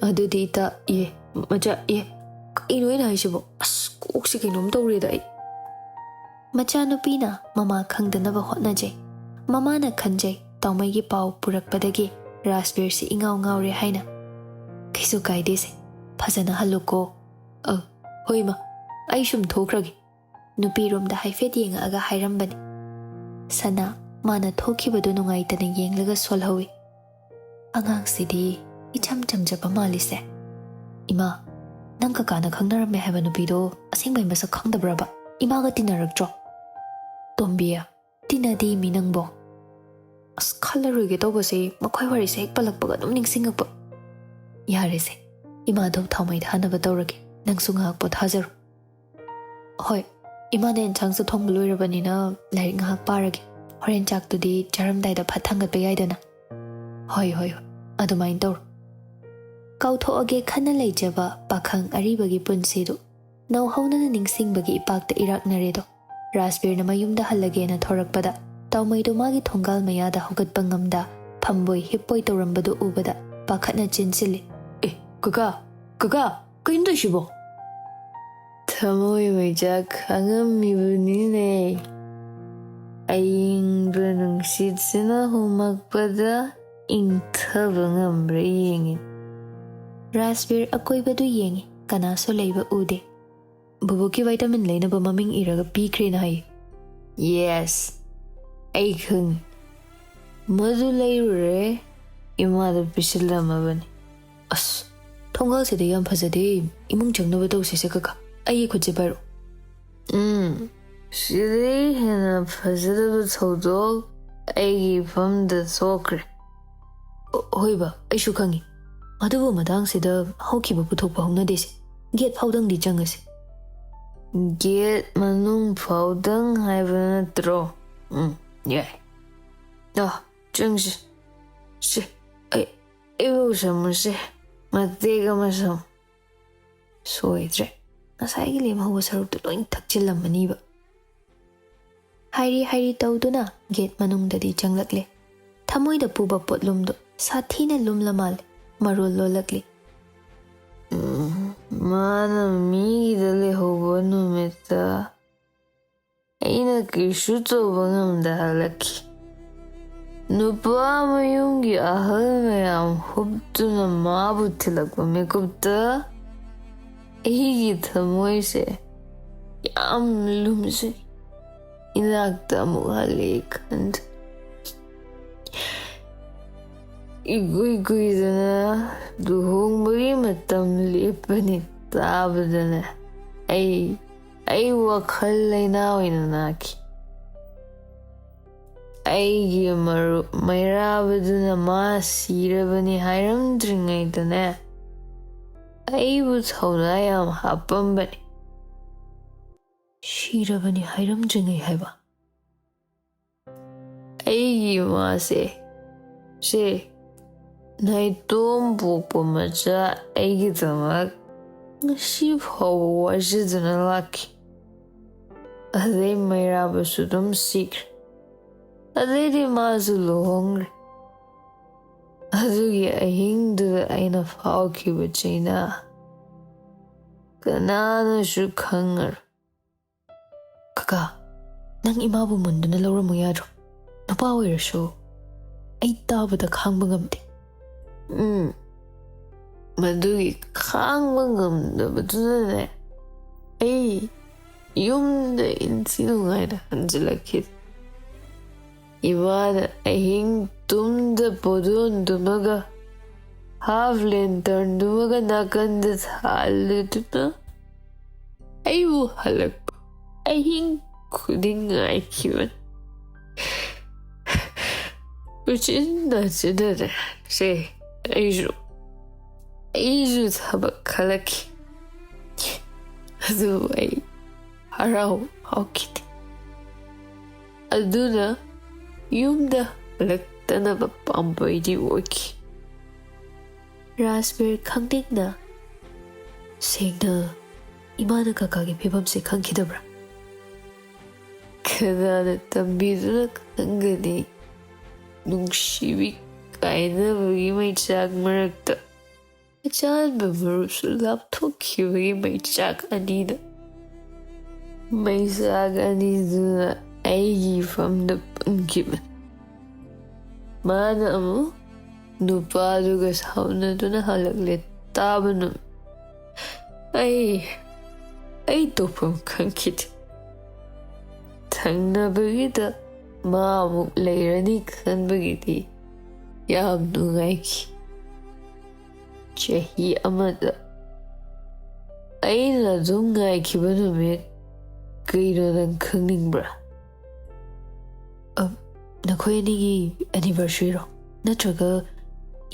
ꯑꯗꯨꯗꯤ ꯏꯇꯥ, ꯑꯦ, ꯃꯆꯥ, ꯑꯦ, ꯀꯩꯅꯣ ꯑꯩꯅ ꯍꯥꯏꯁꯤꯕꯣ? ꯑꯁ, ꯀꯣꯛꯁꯤ ꯀꯩꯅꯣꯝ ꯇꯧꯔꯦꯗ ꯑꯩ꯫ ꯃꯆꯥꯅꯨꯄꯤꯅ ꯃꯃꯥ ꯈꯪꯗꯅꯕ ꯍꯣꯠꯅꯖꯩ꯫ ꯃꯃꯥꯅ ꯈꯟꯖꯩ, ꯇꯥꯎꯃꯩꯒꯤ ꯄꯥꯎ ꯄꯨꯔꯛꯄꯗꯒꯤ ꯔꯥꯖꯕꯤꯔꯁꯤ ꯏꯉꯥꯎ ꯉꯥꯎꯔꯦ ꯍꯥꯏꯅ꯫ "ꯀꯩꯁꯨ ꯀꯥꯏꯗꯦꯁꯦ, ꯐꯖꯅ ꯍꯜꯂꯨꯀꯣ꯫" "ꯑ, ꯍꯣꯏ ꯏꯃꯥ, ꯑꯩ ꯁꯨꯝ ꯊꯣꯛꯈ꯭ꯔꯒꯦ꯫" ꯅꯨꯄꯤꯔꯣꯝꯗ ꯍꯥꯏꯐꯦꯠ ꯌꯦꯡꯉꯛꯑꯒ ꯍꯥꯏꯔꯝꯕꯅꯤ꯫ ꯁꯅꯥ, ꯃꯥꯅ ꯊꯣꯛꯈꯤꯕꯗꯨ ꯅꯨꯡꯉꯥꯏꯇꯅ ꯌꯦꯡꯂꯒ ꯁꯣꯜꯍꯧꯏ꯫ "ꯑꯉꯥꯡꯁꯤꯗꯤ ꯏꯆꯝ ꯆꯝꯖꯕ ꯃꯥꯜꯂꯤꯁꯦ꯫ ꯏꯃꯥ, ꯅꯪ ꯀꯀꯥꯅ ꯈꯪꯅꯔꯝꯃꯦ ꯍꯥꯏꯕ ꯅꯨꯄꯤꯗꯣ ꯑꯁꯦꯡꯕꯩ ꯃꯁꯛ ꯈꯪꯗꯕ꯭ꯔꯕ? ꯏꯃꯥꯒ ꯇꯤꯟꯅꯔꯛꯇ꯭ꯔꯣ?" "ꯇꯣꯝꯕꯤ, ꯇꯤꯟꯅꯗꯦ ꯃꯤ ꯅꯪꯕꯣ꯫" ꯑꯁ, ꯈꯜꯂꯔꯣꯏꯒꯦ ꯇꯧꯕꯁꯦ, ꯃꯈꯣꯏ ꯋꯥꯔꯤꯁꯦ ꯍꯦꯛ ꯄꯜꯂꯛꯄꯒ ꯑꯗꯨꯝ ꯅꯤꯡꯁꯤꯡꯉꯛꯄ꯫ "ꯌꯥꯔꯦꯁꯦ, ꯏꯃꯥꯗꯣ ꯊꯥꯎꯃꯩ ꯊꯥꯅꯕ ꯇꯧꯔꯒꯦ, ꯅꯪꯁꯨ ꯉꯥꯏꯍꯥꯛ ꯄꯣꯊꯥꯖꯔꯣ꯫" "ꯍꯣꯏ, ꯏꯃꯥꯅ ꯏꯟꯁꯥꯡꯁꯨ ꯊꯣꯡꯕ ꯂꯣꯏꯔꯕꯅꯤꯅ ꯂꯥꯏꯔꯤꯛ ꯉꯥꯏꯍꯥꯛ ꯄꯥꯔꯒꯦ꯫ ꯍꯣꯔꯦꯟ ꯆꯥꯛꯇꯨꯗꯤ ꯆꯥꯔꯝꯗꯥꯏꯗ ꯐꯠ ꯊꯥꯡꯒꯠꯄ ꯌꯥꯏꯗꯅ꯫" "ꯍꯣꯏ, ꯍꯣꯏ, ꯍꯣꯏ, ꯑꯗꯨꯃꯥꯏꯅ ꯇꯧꯔꯣ꯫" ꯀꯥꯎꯊꯣꯛꯑꯒꯦ ꯈꯟꯅ ꯂꯩꯖꯕ ꯄꯥꯈꯪ ꯑꯔꯤꯕꯒꯤ ꯄꯨꯟꯁꯤꯗꯨ ꯅꯧꯍꯧꯅꯅ ꯅꯤꯡꯁꯤꯡꯕꯒꯤ ꯏꯄꯥꯛꯇ ꯏꯔꯥꯛꯅꯔꯦꯗꯣ꯫ ꯔꯥꯖꯕꯤꯔꯅ ꯃꯌꯨꯝꯗ ꯍꯜꯂꯒꯦꯅ ꯊꯣꯔꯛꯄꯗ, ꯇꯥꯎꯃꯩꯗꯣ ꯃꯥꯒꯤ ꯊꯣꯡꯒꯥꯜ ꯃꯌꯥꯗ ꯍꯧꯒꯠꯄ ꯉꯝꯗ ꯐꯝꯕꯣꯏ ꯍꯤꯞꯄꯣꯏ ꯇꯧꯔꯝꯕꯗꯨ ꯎꯕꯗ ꯄꯥꯈꯠꯅ ꯆꯦꯟꯁꯤꯜꯂꯤ꯫ "ꯑꯦ, ꯀꯀꯥ, ꯀꯀꯥ, ꯀꯩꯅꯣ ꯇꯧꯏꯁꯤꯕꯣ?" "ꯊꯃꯣꯏ ꯃꯩꯆꯥꯛ ꯈꯥꯡꯉꯝꯃꯤꯕꯅꯤꯅꯦ꯫ ꯑꯏꯪꯕ ꯅꯨꯡꯁꯤꯠꯁꯤꯅ ꯍꯨꯝꯃꯛꯄꯗ ꯏꯪꯊꯕ ꯉꯝꯕ꯭ꯔꯥ ꯌꯦꯡꯉꯤ꯫" ꯔꯥꯖꯕꯤꯔ ꯑꯀꯣꯏꯕꯗꯨ ꯌꯦꯡꯉꯤ, ꯀꯅꯥꯁꯨ ꯂꯩꯕ ꯎꯗꯦ꯫ "ꯕꯨꯕꯣꯛꯀꯤ ꯚꯥꯏꯇꯥꯃꯤꯟ ꯂꯩꯅꯕ ꯃꯃꯤꯡ ꯏꯔꯒ ꯄꯤꯈ꯭ꯔꯦꯅ ꯍꯥꯏ꯫" "ꯌꯦꯁ, ꯑꯩ ꯈꯪꯉꯤ꯫ ꯃꯗꯨ ꯂꯩꯔꯨꯔꯦ, ꯏꯃꯥꯗ ꯄꯤꯁꯤꯜꯂꯝꯃꯕꯅꯤ꯫" "ꯑꯁ, ꯊꯣꯡꯒꯥꯜꯁꯤꯗ ꯌꯥꯝ ꯐꯖꯗꯦ, ꯏꯃꯨꯡ ꯆꯪꯅꯕ ꯇꯧꯁꯤꯁꯦ ꯀꯀꯥ꯫ ꯑꯩꯒꯤ ꯈꯨꯠꯁꯦ ꯄꯥꯏꯔꯛꯑꯣ꯫" "ꯎꯝ, ꯁꯤꯗꯩ ꯍꯦꯟꯅ ꯐꯖꯗꯕ ꯊꯧꯗꯣꯛ ꯑꯩꯒꯤ ꯏꯐꯝꯗ ꯊꯣꯛꯈ꯭ꯔꯦ꯫" "ꯑꯣ, ꯍꯣꯏ ꯕꯥ, ꯑꯩꯁꯨ ꯈꯪꯉꯤ꯫ ꯑꯗꯨꯕꯨ ꯃꯇꯥꯡꯁꯤꯗ ꯍꯧꯈꯤꯕ ꯄꯨꯊꯣꯛꯄ ꯍꯧꯅꯗꯦꯁꯦ꯫ ꯒꯦꯠ ꯐꯥꯎꯗꯪꯗꯤ ꯆꯪꯉꯁꯤ꯫" "ꯒꯦꯠ ꯃꯅꯨꯡ ꯐꯥꯎꯗꯪ ꯍꯥꯏꯕ ꯅꯠꯇ꯭ꯔꯣ? ꯎꯝ, ꯌꯥꯏ꯫ ꯑ, ꯆꯪꯁꯤ꯫ ꯁꯤ, ꯑꯩ, ꯑꯩꯕꯨ ꯁꯝꯃꯨꯁꯦ꯫ ꯃꯇꯦꯛ ꯑꯃ ꯁꯝꯃꯨ꯫" ꯁꯣꯏꯗ꯭ꯔꯦ, ꯉꯁꯥꯏꯒꯤ ꯂꯦꯝꯍꯧꯕ ꯁꯔꯨꯛꯇꯨ ꯂꯣꯏ ꯊꯛꯆꯤꯜꯂꯝꯃꯅꯤꯕ꯫ ꯍꯥꯏꯔꯤ ꯍꯥꯏꯔꯤ ꯇꯧꯗꯨꯅ ꯒꯦꯠ ꯃꯅꯨꯡꯗꯗꯤ ꯆꯪꯂꯛꯂꯦ꯫ ꯊꯃꯣꯏꯗ ꯄꯨꯕ ꯄꯣꯠꯂꯨꯝꯗꯨ ꯁꯥꯊꯤꯅ ꯂꯨꯝꯂ ꯃꯥꯜꯂꯦ꯫ ꯃꯔꯣꯜ ꯂꯣꯜꯂꯛꯂꯤ꯫ "ꯎꯝ, ꯃꯥꯅ ꯃꯤꯒꯤꯗ ꯂꯩꯍꯧꯕ ꯅꯨꯃꯤꯠꯇ ꯑꯩꯅ ꯀꯩꯁꯨ ꯇꯧꯕ ꯉꯝꯗ ꯍꯜꯂꯛꯈꯤ꯫ ꯅꯨꯄꯥ ꯃꯌꯨꯝꯒꯤ ꯑꯍꯜ ꯃꯌꯥꯝ ꯍꯨꯞꯇꯨꯅ ꯃꯥꯕꯨ ꯊꯤꯜꯂꯛꯄ ꯃꯤꯀꯨꯞꯇ ꯑꯩꯒꯤ ꯊꯃꯣꯏꯁꯦ ꯌꯥꯝ ꯂꯨꯝꯖꯩ꯫ ꯏꯅꯥꯛꯇ ꯑꯃꯨꯛ ꯍꯜꯂꯛꯑꯦ ꯈꯟꯗꯨꯅ ꯏꯀꯨꯏ ꯀꯨꯏꯗꯅ ꯂꯨꯍꯣꯡꯕꯒꯤ ꯃꯇꯝ ꯂꯦꯞꯄꯅꯤ ꯇꯥꯕꯗꯅꯦ, ꯑꯩ, ꯑꯩ ꯋꯥꯈꯜ ꯂꯩꯅꯥ ꯑꯣꯏꯅ ꯅꯥꯈꯤ꯫ ꯑꯩꯒꯤ ꯃꯔꯨꯞ ꯃꯩꯔꯥꯕꯗꯨꯅ ꯃꯥ ꯁꯤꯔꯕꯅꯤ ꯍꯥꯏꯔꯝꯗ꯭ꯔꯤꯉꯩꯗꯅꯦ, ꯑꯩꯕꯨ ꯊꯧꯅꯥ ꯌꯥꯝ ꯍꯥꯞꯄꯝꯕꯅꯤ"꯫ "ꯁꯤꯔꯕꯅꯤ ꯍꯥꯏꯔꯝꯗ꯭ꯔꯤꯉꯩ ꯍꯥꯏꯕ?" ꯑꯩꯒꯤ ꯏꯃꯥꯁꯦ, ꯁꯦ, ꯅꯥꯏꯇꯣꯝ ꯄꯣꯛꯄ ꯃꯆꯥ ꯑꯩꯒꯤꯗꯃꯛ ꯉꯁꯤ ꯐꯥꯎꯕ ꯋꯥꯖꯗꯨꯅ ꯂꯥꯛꯈꯤ꯫ ꯑꯗꯩ ꯃꯩꯔꯥꯕꯁꯨ ꯑꯗꯨꯝ ꯁꯤꯈ꯭ꯔꯦ꯫ ꯑꯗꯩꯗꯤ ꯃꯥꯁꯨ ꯂꯨꯍꯣꯡꯈ꯭ꯔꯦ꯫ ꯑꯗꯨꯒꯤ ꯑꯍꯤꯡꯗꯨꯗ ꯑꯩꯅ ꯐꯥꯎꯈꯤꯕ ꯆꯩꯅꯥ ꯀꯅꯥꯅꯁꯨ ꯈꯪꯉꯔꯣꯏ꯫ "ꯀꯀꯥ, ꯅꯪ ꯏꯃꯥꯕꯨ ꯃꯨꯟꯗꯨꯅ ꯂꯧꯔꯝꯃꯨ ꯌꯥꯗ꯭ꯔꯣ? ꯅꯨꯄꯥ ꯑꯣꯏꯔꯁꯨ ꯑꯩ ꯇꯥꯕꯗ ꯈꯥꯡꯕ ꯉꯝꯗꯦ"꯫ ꯎꯝ, ꯃꯗꯨꯒꯤ ꯈꯥꯡꯕ ꯉꯝꯗꯕꯗꯨꯅꯅꯦ, ꯑꯩ ꯌꯨꯝꯗ ꯏꯟꯊꯤ ꯅꯨꯡꯉꯥꯏꯅ ꯍꯟꯖꯤꯜꯂꯛꯈꯤꯗꯦ꯫ ꯏꯃꯥꯅ ꯑꯍꯤꯡ ꯇꯨꯝꯗ ꯄꯣꯗꯣꯟꯗꯨꯃꯒ half lanternꯗꯨꯃꯒ ꯅꯥꯀꯟꯗ ꯊꯥꯜꯂꯗꯨꯅ ꯑꯩꯕꯨ ꯍꯜꯂꯛꯄ ꯑꯍꯤꯡ ꯈꯨꯗꯤꯡ ꯉꯥꯏꯈꯤꯕꯅꯤ꯫ ꯎꯆꯤꯟ ꯅꯥꯆꯤꯟꯅꯅꯦ, ꯁꯦ, ꯑꯩꯁꯨ, ꯑꯩꯁꯨ ꯊꯕꯛ ꯈꯜꯂꯛꯈꯤ꯫ ꯑꯗꯨꯕꯨ ꯑꯩ ꯍꯔꯥꯎ ꯍꯥꯎꯈꯤꯗꯦ꯫ ꯑꯗꯨꯅ ꯌꯨꯝꯗ ꯍꯜꯂꯛꯇꯅꯕ ꯄꯥꯝꯕꯩꯗꯤ ꯑꯣꯏꯈꯤ꯫ ꯔꯥꯖꯕꯤꯔ ꯈꯪꯅꯤꯡꯅ, "ꯁꯦꯡꯅ ꯏꯃꯥꯅ ꯀꯀꯥꯒꯤ ꯐꯤꯕꯝꯁꯦ ꯈꯪꯈꯤꯗꯕ꯭ꯔꯥ?" ꯀꯅꯥꯅ ꯇꯝꯕꯤꯗꯨꯅ ꯈꯪꯒꯅꯤ? ꯅꯨꯡꯁꯤꯕꯤ ꯀꯥꯏꯅꯕꯒꯤ ꯃꯩꯆꯥꯛ ꯃꯔꯛꯇ ꯑꯆꯥꯟꯕ ꯃꯔꯨꯞꯁꯨ ꯂꯥꯞꯊꯣꯛꯈꯤꯕꯒꯤ ꯃꯩꯆꯥꯛ ꯑꯅꯤꯗ, ꯃꯩꯆꯥꯛ ꯑꯅꯤꯗꯨꯅ ꯑꯩꯒꯤ ꯏꯐꯝꯗ ꯄꯨꯟꯈꯤꯕꯅꯤ꯫ ꯃꯥꯅ ꯑꯃꯨꯛ ꯅꯨꯄꯥꯗꯨꯒ ꯁꯥꯎꯅꯗꯨꯅ ꯍꯜꯂꯛꯂꯦ꯫ ꯇꯥꯕ ꯅꯨꯃꯤꯠ ꯑꯩ ꯑꯩ ꯇꯧꯐꯝ ꯈꯪꯈꯤꯗꯦ꯫ ꯊꯪꯅꯕꯒꯤꯗ ꯃꯥ ꯑꯃꯨꯛ ꯂꯩꯔꯅꯤ ꯈꯟꯕꯒꯤꯗꯤ ꯌꯥꯝ ꯅꯨꯡꯉꯥꯏꯈꯤ꯫ ꯆꯍꯤ ꯑꯃꯗ ꯑꯩꯅ ꯑꯗꯨꯝ ꯉꯥꯏꯈꯤꯕ ꯅꯨꯃꯤꯠ ꯀꯩꯅꯣ ꯅꯪ ꯈꯪꯅꯤꯡꯕ꯭ꯔꯥ? ꯑ, ꯅꯈꯣꯏ ꯑꯅꯤꯒꯤ anniversary ꯔꯣ? ꯅꯠꯇ꯭ꯔꯒ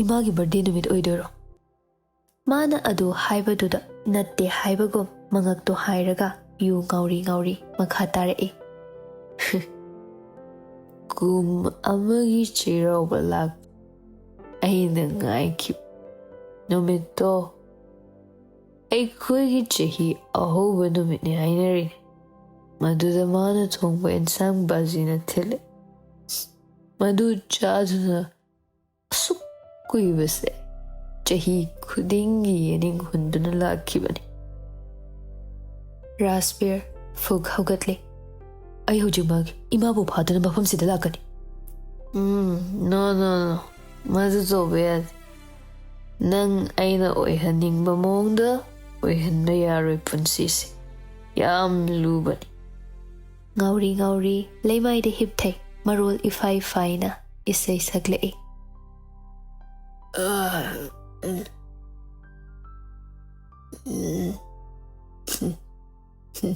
ꯏꯃꯥꯒꯤ birthday ꯅꯨꯃꯤꯠ ꯑꯣꯏꯗꯣꯏꯔꯣ? ꯃꯥꯅ ꯑꯗꯨ ꯍꯥꯏꯕꯗꯨꯗ ꯅꯠꯇꯦ ꯍꯥꯏꯕꯒꯨꯝ ꯃꯉꯛꯇꯣ ꯍꯥꯏꯔꯒ ꯌꯨ ꯉꯥꯎꯔꯤ ꯉꯥꯎꯔꯤ ꯃꯈꯥ ꯇꯥꯔꯛꯏ꯫ ꯀꯨꯝ ꯑꯃꯒꯤ ꯆꯩꯔꯥꯎꯕ ꯂꯥꯛ ꯑꯩꯅ ꯉꯥꯏꯈꯤꯕ ꯅꯨꯃꯤꯠꯇꯣ ꯑꯩꯈꯣꯏꯒꯤ ꯆꯍꯤ ꯑꯍꯧꯕ ꯅꯨꯃꯤꯠꯅꯤ ꯍꯥꯏꯅꯔꯤꯅꯤ꯫ ꯃꯗꯨꯗ ꯃꯥꯅ ꯊꯣꯡꯕ ꯑꯦꯟꯁꯥꯡ ꯕꯥꯖꯤꯅ ꯊꯤꯜꯂꯦ꯫ ꯃꯗꯨ ꯆꯥꯗꯨꯅ ꯑꯁꯨꯛ ꯀꯨꯏꯕꯁꯦ ꯆꯍꯤ ꯈꯨꯗꯤꯡꯒꯤ ꯌꯦꯅꯤꯡ ꯍꯨꯟꯗꯨꯅ ꯂꯥꯛꯈꯤꯕꯅꯤ꯫ ꯔꯥꯖꯕꯤꯔ ꯐꯨꯛ ꯍꯧꯒꯠꯂꯦ꯫ "ꯑꯩ ꯍꯧꯖꯤꯛꯃꯛ ꯏꯃꯥꯕꯨ ꯐꯥꯗꯨꯅ ꯃꯐꯝꯁꯤꯗ ꯂꯥꯛꯀꯅꯤ꯫" ꯎꯝ, no, no, no. ꯃꯗꯨ ꯇꯧꯕ ꯌꯥꯗꯦ꯫ ꯅꯪ ꯑꯩꯅ ꯑꯣꯏꯍꯟꯅꯤꯡꯕ ꯃꯑꯣꯡꯗ ꯑꯣꯏꯍꯟꯕ ꯌꯥꯔꯣꯏ ꯄꯨꯟꯁꯤꯁꯦ꯫ ꯌꯥꯝ ꯂꯨꯕꯅꯤ꯫ ꯉꯥꯎꯔꯤ ꯉꯥꯎꯔꯤ ꯂꯩꯃꯥꯏꯗ ꯍꯤꯞꯊꯩ꯫ ꯃꯔꯣꯜ ꯏꯐꯥꯏ ꯐꯥꯏꯅ ꯏꯁꯩ ꯁꯛꯂꯛꯏ꯫ ꯑꯥ, ꯎꯝ, ꯎꯝ, ꯎꯝ꯫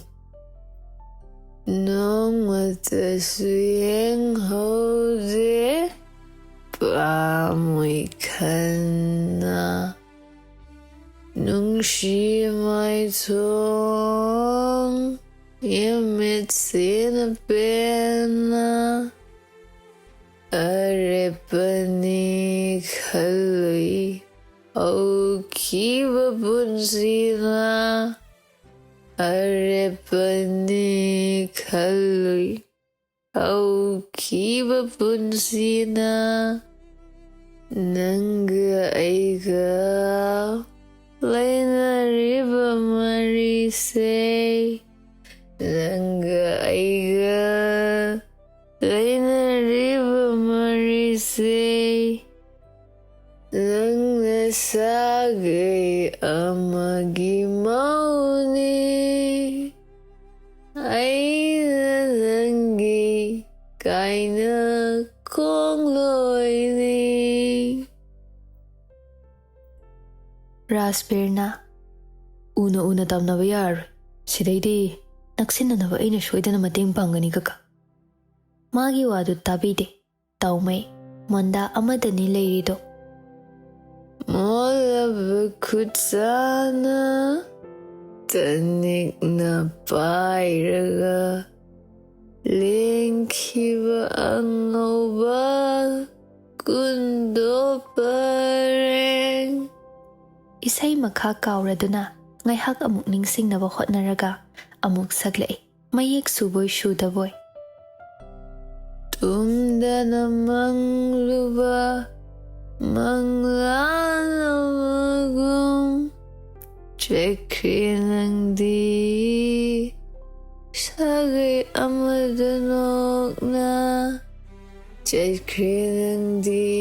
ꯅꯣꯡꯃꯇꯁꯨ ꯌꯦꯡꯍꯧꯗꯦ ꯄꯥꯝꯃꯣꯏ ꯈꯟꯅ꯫ ꯅꯨꯡꯁꯤ ꯃꯥꯏꯊꯣꯡ ꯌꯦꯃꯤꯠꯁꯤꯅ ꯄꯦꯟꯅ ꯑꯔꯦꯞꯄꯅꯤ ꯈꯜꯂꯨꯏ꯫ ꯍꯧꯈꯤꯕ ꯄꯨꯟꯁꯤꯅ ꯑꯔꯦꯞꯄꯅꯤ ꯈꯜꯂꯨꯏ꯫ ꯍꯧꯈꯤꯕ ꯄꯨꯟꯁꯤꯅ ꯅꯪꯒ ꯑꯩꯒ ꯂꯩꯅꯔꯤꯕ ꯃꯔꯤꯁꯦ, ꯅꯪꯒ ꯑꯩꯒ ꯂꯩꯅꯔꯤꯕ ꯃꯔꯤꯁꯦ, ꯅꯪꯅ ꯁꯥꯒꯩ ꯑꯃꯒꯤ ꯃꯧꯅꯤ, ꯑꯩꯅ ꯅꯪꯒꯤ ꯀꯥꯏꯅ ꯈꯣꯡꯂꯣꯏꯅꯤ꯫ ꯔꯥꯖꯕꯤꯔꯅ, "ꯎꯅ ꯎꯅ ꯇꯝꯅꯕ ꯌꯥꯔꯣꯏ꯫ ꯁꯤꯗꯩꯗꯤ ꯅꯛꯁꯤꯟꯅꯅꯕ ꯑꯩꯅ ꯁꯣꯏꯗꯅ ꯃꯇꯦꯡ ꯄꯥꯡꯒꯅꯤ, ꯀꯀꯥ꯫" ꯃꯥꯒꯤ ꯋꯥꯗꯨ ꯇꯥꯕꯤꯗꯦ꯫ ꯇꯥꯎꯃꯩ, ꯃꯣꯟꯗꯥ ꯑꯃꯗꯅꯤ ꯂꯩꯔꯤꯗꯣ꯫ ꯃꯣꯜꯂꯕ ꯈꯨꯠꯁꯥꯅ ꯇꯅꯤꯛꯅ ꯄꯥꯏꯔꯒ ꯂꯦꯡꯈꯤꯕ ꯑꯉꯧꯕ ꯀꯨꯟꯗꯣ ꯄꯔꯦꯡ꯫ ꯏꯁꯩ ꯃꯈꯥ ꯀꯥꯎꯔꯗꯨꯅ ꯉꯥꯏꯍꯥꯛ ꯑꯃꯨꯛ ꯅꯤꯡꯁꯤꯡꯅꯕ ꯍꯣꯠꯅꯔꯒ ꯑꯃꯨꯛ ꯁꯛꯂꯛꯏ, ꯃꯌꯦꯛ ꯁꯨꯕꯣꯏ ꯁꯨꯗꯕꯣꯏ꯫ ꯇꯨꯝꯗꯅ ꯃꯪꯂꯨꯕ ꯃꯪꯂꯥꯟ ꯑꯃꯒꯨꯝ ꯆꯠꯈ꯭ꯔꯦ ꯅꯪꯗꯤ ꯁꯥꯒꯩ ꯑꯃꯗ ꯅꯣꯛꯅ꯫ ꯆꯠꯈ꯭ꯔꯦ ꯅꯪꯗꯤ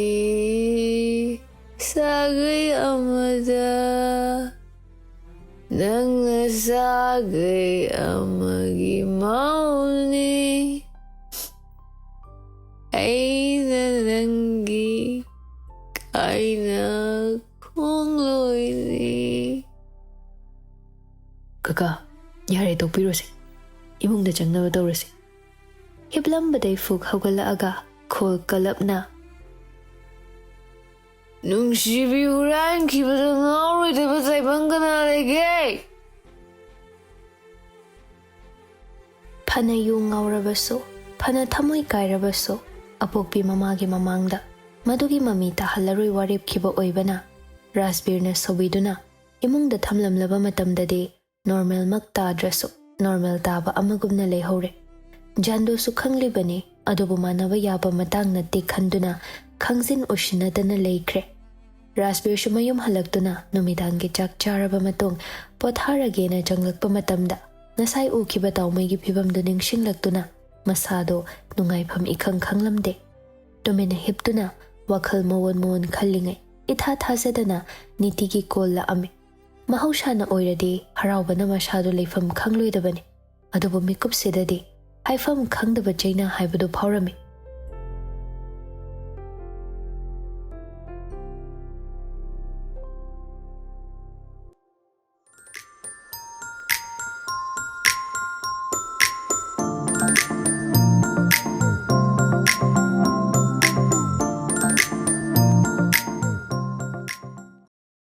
ꯁꯥꯒꯩ ꯑꯃꯗ, ꯅꯪꯅ ꯁꯥꯒꯩ ꯑꯃꯒꯤ ꯃꯧꯅꯤ, ꯑꯩꯅ ꯅꯪꯒꯤ ꯀꯥꯏꯅ ꯈꯣꯡꯂꯣꯏꯅꯤ꯫ ꯀꯀꯥ, ꯌꯥꯔꯦ, ꯇꯣꯛꯄꯤꯔꯣꯁꯦ꯫ ꯏꯃꯨꯡꯗ ꯆꯪꯅꯕ ꯇꯧꯔꯁꯦ꯫ ꯍꯤꯞꯂꯝꯕꯗꯩ ꯐꯨꯛ ꯍꯧꯒꯠꯂꯛꯑꯒ ꯈꯣꯜ ꯀꯂꯞꯅ, "ꯅꯨꯡꯁꯤꯕꯤ ꯍꯨꯔꯥꯟꯈꯤꯕꯗ ꯉꯥꯎꯔꯣꯏꯗꯕ ꯇꯥꯏꯕꯪ ꯀꯅꯥ ꯂꯩꯒꯦ?" ꯐꯅ ꯌꯨ ꯉꯥꯎꯔꯕꯁꯨ, ꯐꯅ ꯊꯃꯣꯏ ꯀꯥꯏꯔꯕꯁꯨ, ꯑꯄꯣꯛꯄꯤ ꯃꯃꯥꯒꯤ ꯃꯃꯥꯡꯗ ꯃꯗꯨꯒꯤ ꯃꯃꯤ ꯇꯥꯍꯜꯂꯔꯣꯏ ꯋꯥꯔꯦꯞꯈꯤꯕ ꯑꯣꯏꯕꯅ, ꯔꯥꯖꯕꯤꯔꯅ ꯁꯧꯕꯤꯗꯨꯅ ꯏꯃꯨꯡꯗ ꯊꯝꯂꯝꯂꯕ ꯃꯇꯝꯗꯗꯤ ꯅꯣꯔꯃꯦꯜꯃꯛ ꯇꯥꯗ꯭ꯔꯁꯨ ꯅꯣꯔꯃꯦꯜ ꯇꯥꯕ ꯑꯃꯒꯨꯝꯅ ꯂꯩꯍꯧꯔꯦ꯫ ꯖꯥꯟꯗꯣꯁꯨ ꯈꯪꯂꯤꯕꯅꯤ, ꯑꯗꯨꯕꯨ ꯃꯥꯟꯅꯕ ꯌꯥꯕ ꯃꯇꯥꯡ ꯅꯠꯇꯦ ꯈꯟꯗꯨꯅ ꯈꯪꯖꯤꯟ ꯎꯁꯤꯟꯅꯗꯅ ꯂꯩꯈ꯭ꯔꯦ꯫ ꯔꯥꯖꯕꯤꯔꯁꯨ ꯃꯌꯨꯝ ꯍꯜꯂꯛꯇꯨꯅ ꯅꯨꯃꯤꯗꯥꯡꯒꯤ ꯆꯥꯛ ꯆꯥꯔꯕ ꯃꯇꯨꯡ ꯄꯣꯊꯥꯔꯒꯦꯅ ꯆꯪꯂꯛꯄ ꯃꯇꯝꯗ ꯉꯁꯥꯏ ꯎꯈꯤꯕ ꯇꯥꯎꯃꯩꯒꯤ ꯐꯤꯕꯝꯗꯨ ꯅꯤꯡꯁꯤꯡꯂꯛꯇꯨꯅ ꯃꯁꯥꯗꯣ ꯅꯨꯡꯉꯥꯏꯐꯝ ꯏꯈꯪ ꯈꯪꯂꯝꯗꯦ꯫ ꯇꯨꯃꯤꯟꯅ ꯍꯤꯞꯇꯨꯅ ꯋꯥꯈꯜ ꯃꯑꯣꯟ ꯃꯑꯣꯟ ꯈꯜꯂꯤꯉꯩ ꯏꯊꯥ ꯊꯥꯖꯗꯅ ꯅꯤꯇꯤꯒꯤ ꯀꯣꯜ ꯂꯥꯛꯑꯝꯃꯤ꯫ ꯃꯍꯧꯁꯥꯅ ꯑꯣꯏꯔꯗꯤ ꯍꯔꯥꯎꯕꯅ ꯃꯁꯥꯗꯨ ꯂꯩꯐꯝ ꯈꯪꯂꯣꯏꯗꯕꯅꯤ, ꯑꯗꯨꯕꯨ ꯃꯤꯀꯨꯞꯁꯤꯗꯗꯤ ꯍꯥꯏꯐꯝ ꯈꯪꯗꯕ ꯆꯩꯅꯥ ꯍꯥꯏꯕꯗꯨ ꯐꯥꯎꯔꯝꯃꯤ꯫